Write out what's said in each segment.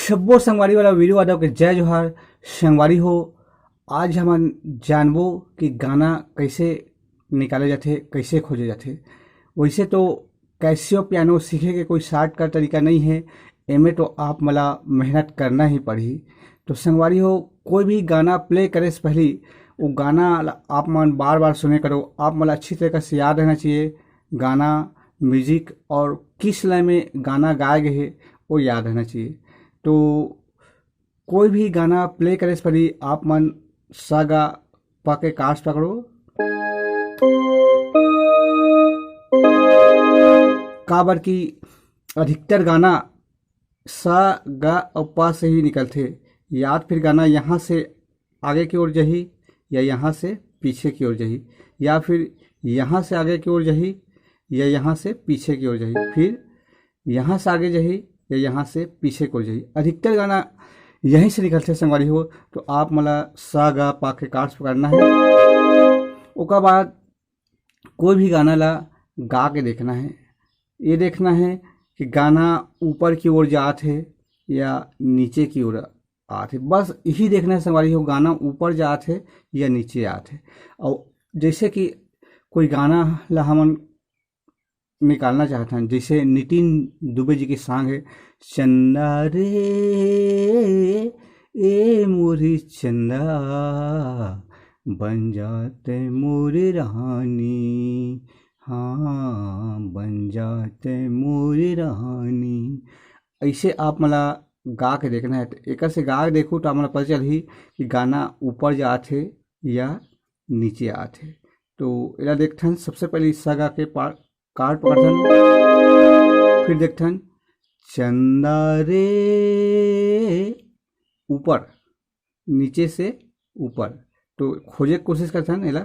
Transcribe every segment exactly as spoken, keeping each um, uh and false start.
सब्बो संगवारी वाला वीरू यादव के जय जोहार। संगवारी हो, आज हमन जानबो कि गाना कैसे निकाले जाथे, कैसे खोजे जाथे। वैसे तो कैसियो पियानो सीखे के कोई शॉर्टकट तरीका नहीं है, एमे तो आप मला मेहनत करना ही पड़ही। तो संगवारी हो, कोई भी गाना प्ले करे से पहली वो गाना ला आप मन बार बार सुने करो, आप मन ला अच्छी तरीका से याद रहना चाहिए गाना, म्यूजिक और किस लय में गाना गाए गए है, वो याद रहना चाहिए। तो कोई भी गाना प्ले करे से पहली आप मन सा गा पा के कार्ड्स पकड़ो। काबर कि अधिकतर गाना सा गा और पा से ही निकलथे। या फिर गाना यहाँ से आगे की ओर जाही, या यहाँ से पीछे की ओर जाही, या फिर यहाँ से आगे की ओर जाही, या यहाँ से पीछे की ओर जाही, फिर यहाँ से आगे जाही, या यहाँ से पीछे की ओर जाही। अधिकतर गाना यहीं से निकलथे संगवारी हो। तो आप मन ला सा गा पा के कार्ड्स पकड़ना है। ओकर बाद कोई भी गाना ला गा के देखना है। ये देखना है कि गाना ऊपर की ओर जात है या नीचे की ओर आत है। बस यही देखना है संगवारी हो, गाना ऊपर जात है या नीचे आत है। और जैसे कि कोई गाना ला हमन निकालना चाहत हन, जैसे नितिन दुबे जी के सॉन्ग है, चंदा रे, ए मोरी चंदा, बन जाते मोरी रानी, हाँ, बन जाते मोरी रानी। ऐसे आप मन ला गा के देखना है। तो एकर से गा के देखू तो आप मन ला पता चलही कि गाना ऊपर जात है या नीचे आत है। तो एला देखथन, सबसे पहले सा गा के पा-, कार्ड पकड़थन, फिर देखथन चंदा रे ऊपर, नीचे से ऊपर। तो खोजे के कोशिश करथन एला,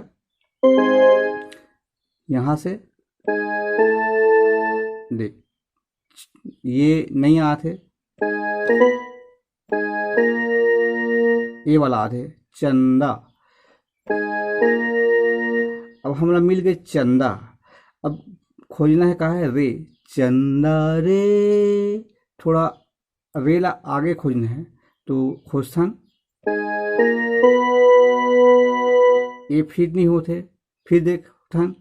यहाँ से देख, ये नहीं आत है, ये वाला आत है चंदा। अब हमरा मिल गए चंदा। अब खोजना है, कहा है रे, चंदा रे, थोड़ा रे ला आगे खोजना है। तो खोजथन, ये फिट नहीं होत है। फिर देखथन,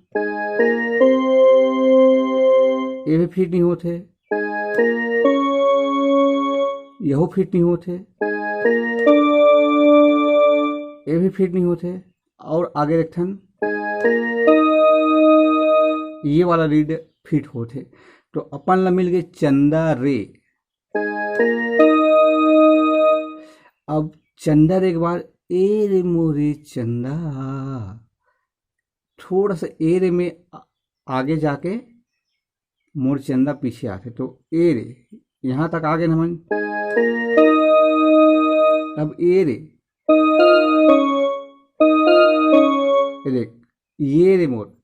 ये भी फिट नहीं होत है, यहू फिट नहीं होत है, ये भी फिट नहीं होत है। और आगे देखथन, ये वाला लीड फिट होत है। तो अपन ला मिल गए चंदा रे। अब चंदा रे के बाद ए रे मोरे चंदा, थोड़ा सा ए रे में आ-, आगे जाके मोर चंदा पीछे आथे। तो ए रे, यहाँ तक आ गए हमन। अब ए रे, ये देख, ये रे मोर,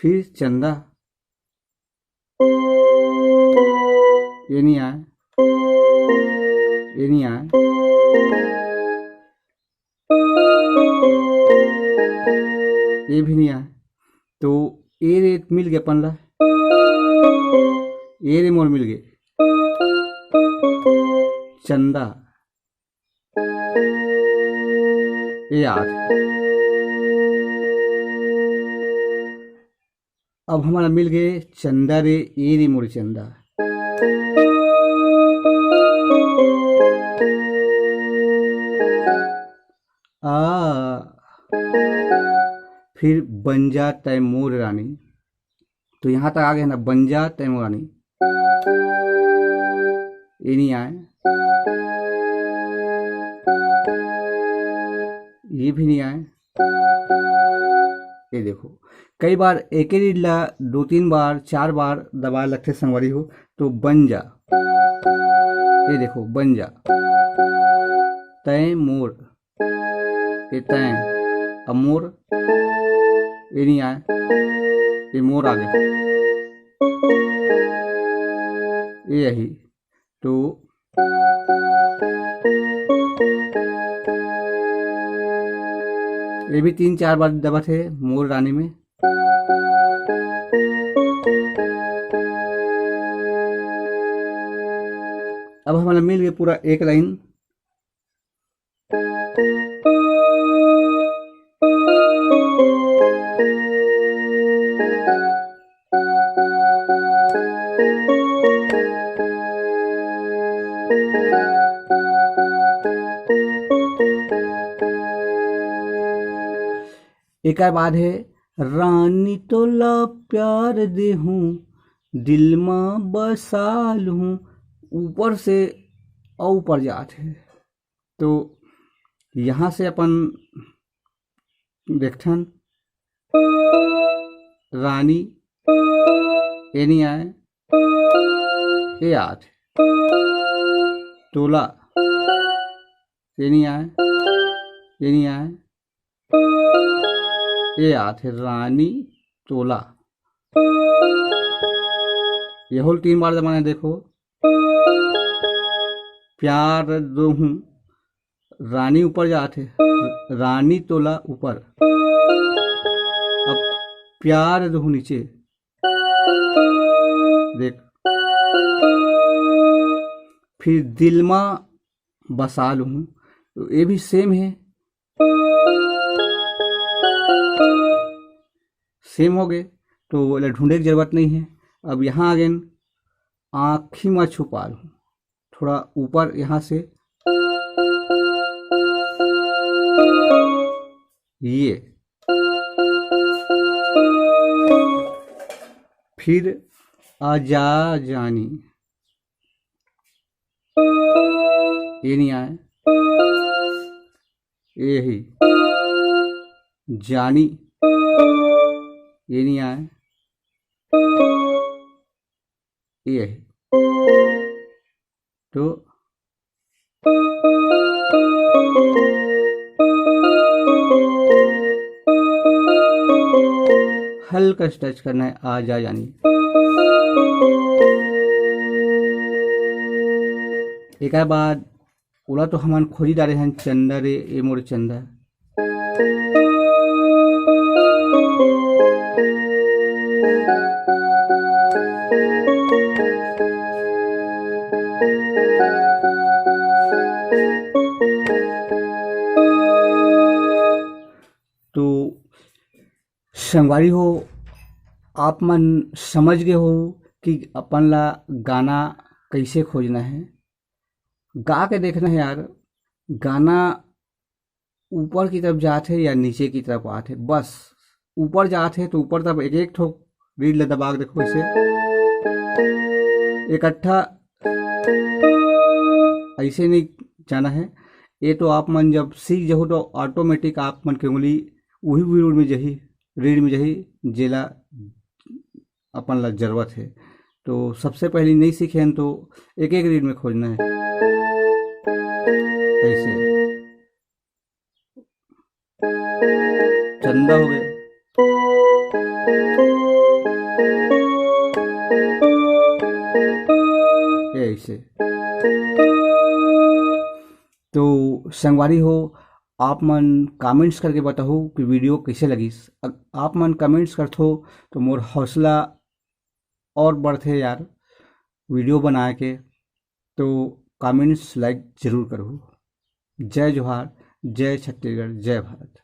फिर चंदा, ये नहीं आए, ये नहीं आए, ये भी नहीं आए। तो ए रे मिल गए अपन ला, ए रे मोर मिल गए चंदा, ये याद। अब हमारा मिल गए चंदा रे, ए रे मोर चंदा। आ, फिर बन जा तय मोर रानी। तो यहाँ तक आ गए ना, बन जा तय मोर रानी। ये नहीं आए, ये भी नहीं आए। ये देखो, कई बार एक ही लीड ला दो तीन बार, चार बार दबाए लगथे संगवारी हो। तो बन जा, ये देखो, बन जा तय मोर, ये तय, अब मोर, ये नहीं आए, ये मोर आ गए, ये यही। तो ये भी तीन चार बार दबत है मोर रानी में। अब हमला मिल गे पूरा एक लाइन। एकर बाद हे, रानी तोला प्यार देहूं, दिल मा बसा लूं। ऊपर से अउ ऊपर जात हे, तो यहाँ से अपन देखथन, रानी, ये नहीं आए, ये आठ, तोला, ये नहीं आए, ये नहीं आए, ये आठ, रानी, तोला। ये होल तीन बार दबाना है, देखो, प्यार देहूं, रानी ऊपर जात हे, रानी तोला ऊपर, अब प्यार देहूं नीचे, देख, फिर दिल मा बसा लूं, तो ये भी सेम है, सेम हो गए, तो एला ढूंढे के जरूरत नहीं है। अब यहाँ आ गए, आँखी मा छुपा लूं, थोड़ा ऊपर यहाँ से, ये, फिर आजा जानी, ये नहीं आए, ये ही, जानी, ये नहीं आए, ये ही। तो हल्का सा टच करना है, आजा जानी। एकर बाद ओला तो हमन खोजी डारे हन, चंदा रे ए मोर चंदा। तो संगवारी हो, आप मन समझ गए हो कि अपन ला गाना कैसे खोजना है। गा के देखना है यार, गाना ऊपर की तरफ जात है या नीचे की तरफ आत है। बस ऊपर जात है तो ऊपर तरफ एक एक ठो रीड ला दबा के देखो, ऐसे इकट्ठा, ऐसे नहीं जाना है। ये तो आप मन जब सीख जाहू तो ऑटोमेटिक आप मन के उंगली वही रीड में जही, रीड में जही, जेला अपन ला जरूरत है। तो सबसे पहले नहीं सीखे हैं तो एक एक रीड में खोजना है। ऐसे चंदा हो गए, ये ऐसे। तो संगवारी हो, आप मन कमेंट्स करके बताओ कि वीडियो कैसे लगिस। अग-, आप मन कमेंट्स करथो तो मोर हौसला और बढ़थे यार वीडियो बनाए के। तो कमेंट्स लाइक जरूर करो। जय जोहार, जय छत्तीसगढ़, जय भारत।